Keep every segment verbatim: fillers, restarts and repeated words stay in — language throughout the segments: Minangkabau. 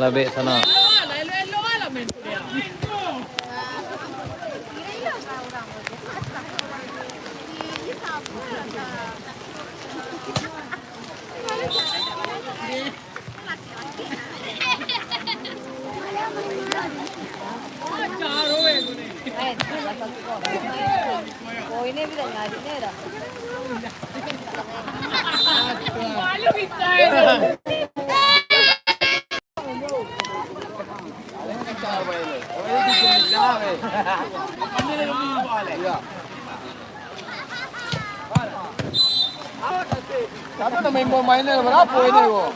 Labek sana. Siapa nama imbau mainnya? Berapa ini, Bo?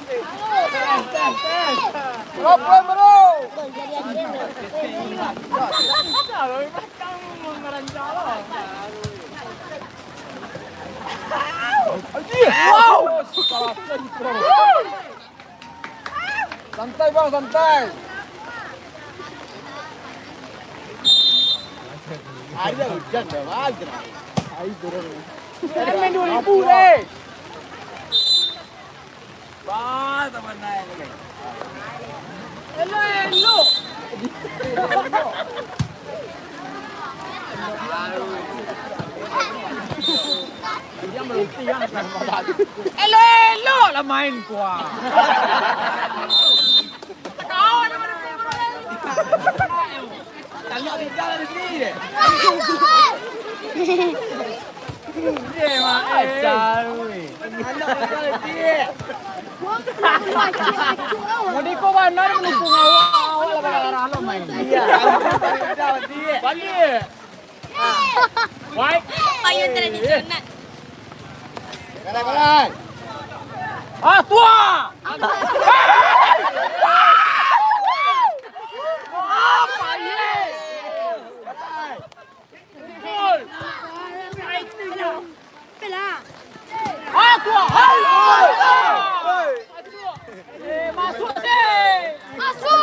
Berapa, bro? Wow! Salah sentro. Santai, Bang, santai. Ayo, hujan dah, Bang. Ayo, turun. Main dua ribu deh. Bah, teman naik ni. Elok, elok. Elok-elok lah main kuah. Tangkap lidah dari sini deh. Dia mah, eh. Anak pasal dia. Mudi ko bana mandukung awak, awak lah bagarah lo main. Iya. Balik. Wai. Payun tradisional. Kalah, kalah. Ah, tua. Apa ye? Gol. Ah, tua. Hai. Eh, masuk, Cik. Masuk.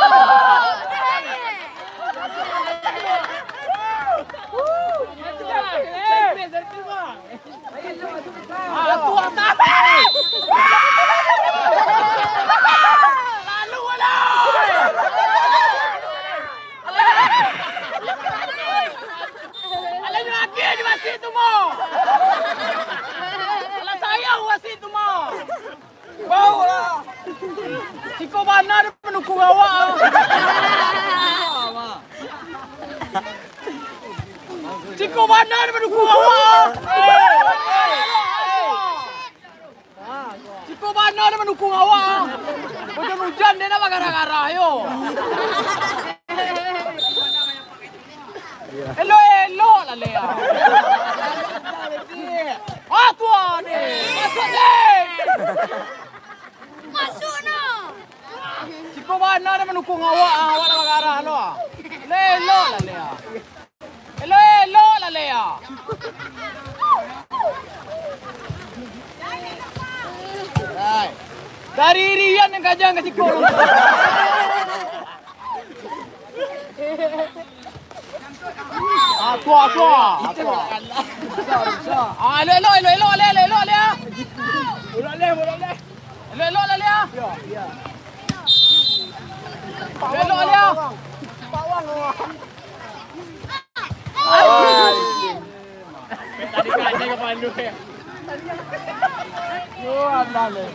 Ah, tua, tahan. Lalu, walai. Alah, nyo agiah di masjid tu, mo. Alah, sayang masjid tu, mo. Bau lah. Siko bana dia mandukung awak. Siko bana dia mandukung awak. Siko bana dia mandukung awak. Hujan-hujan dia nak bagarah-garah yo. Elok-elok lah, Lea. Ah, tuan ni. Masuk ni. Masuk no. Siko bana dia mandukung awak, ah, awak lah bagarah lo. Elok-elok lah, Lea. Elok-elok lah, Lea. Dari Rian nan kajang ka siko. Ah, tua, tua, tua. Ah, elok-elok, elok-elok, Lea, elok-elok, Lea. Elok, Lea, elok, Lea. Elok-elok lah, Lea. Elok-elok lah, Lea. Tadi kacau ka pandu, ya. Yo, alah, Lea.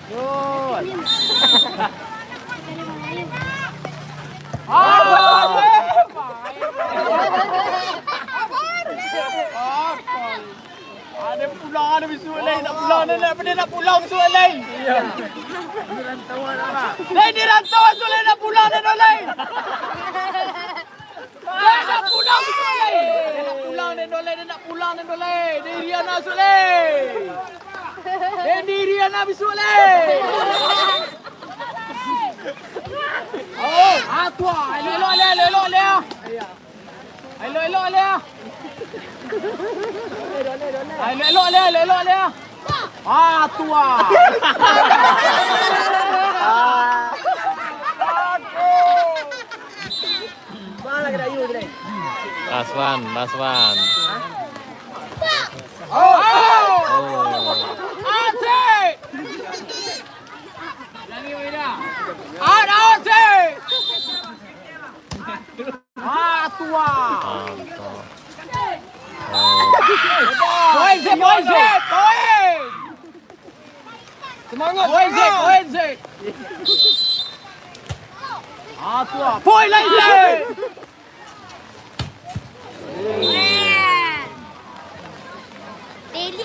Yo. Ah, Ado pulang, ado bisuak lai, nak pulang, nak, nak, nak pulang bisuak lai. Lai di rantau bisuak lai, nak pulang, nak, nak, lai. Lai, nak pulang bisuak lai. Nak pulang, nak, nak, lai, nak pulang, nak, nak, lai. Dari Riana bisuak lai. Dari Riana bisuak lai. Oh, ah, tu ah. Elok-elok lai, elok-elok lai. Elok-elok lai. Ah, elok-elok lai, elok-elok lai. Ah, tu ah. Last one, last one. Oh. Oh. Asik. Out, out, Poin, Zek, poin, Zek. Ah, tu ah. Poin lain, Zek.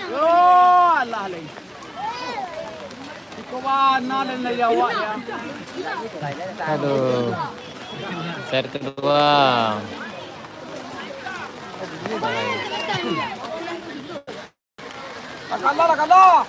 Yo, alah, lain. Iko bana den dari awak, yo. Aduh. Set kedua. Lah kalah, lah kalah.